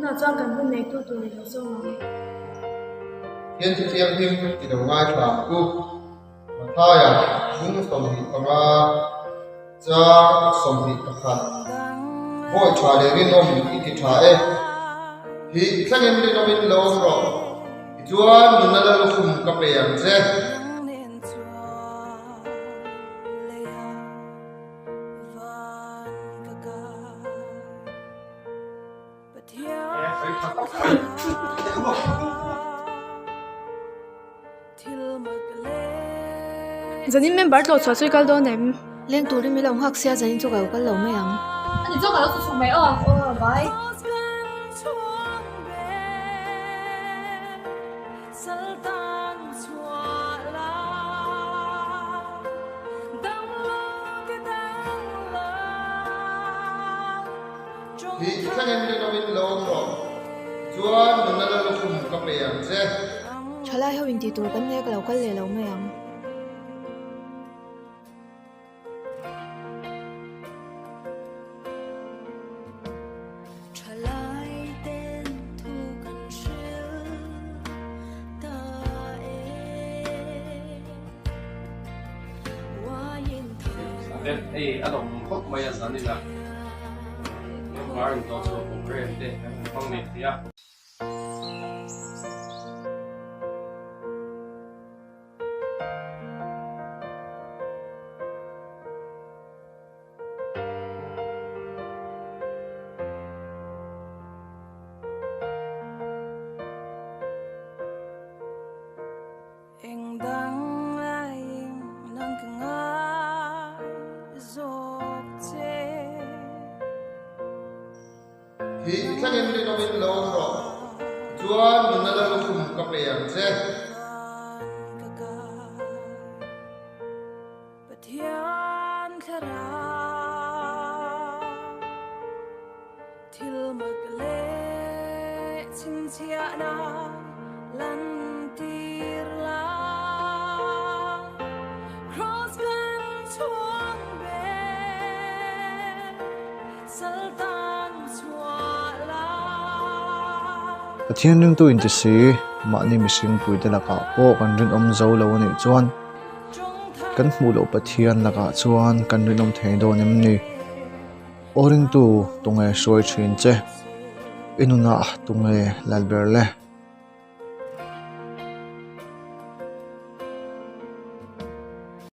Tunah chuan kan hun neitu tur i lo zawng ang e. Pathian chu thianghlim i lo ngaithla ang u. Mathaia bung 25 chang 21 Bawi tha leh rinawm i ti tha e. Hi thlengin rinawmin lo awm rawh. Tichuan nunna lallukhum ka pe ang che. Zanin member tlawh chhuah chu i kal dawn em? Leng turin min lo nghak sia zanin chu ka lo kal lo mai ang. Ani chu ka lo chu chhuk mai aw. Aw bye. Hi thlengin rinawmin lo awm rawh, tichuan nunna lallukhum ka pe ang che. Thalai ho intih tur kan nek lo kal leh lo mai ang. Hei a lawm khawp mai a zan ila member in tawh chhuah program te kan han hmang leh thei a. Hi thlengin rinawmin lo awm rawh, tichuan nunna lallukhum ka pe ang che. Pathian ringtu inti si, mahni mihring puite lakah pawh kan rinawm zo lo a nih chuan kan hmuh loh Pathian lakah chuan kan rinawm thei dawn em ni? Aw ringtu tunge hruai thin che? I nunah tunge lalber le?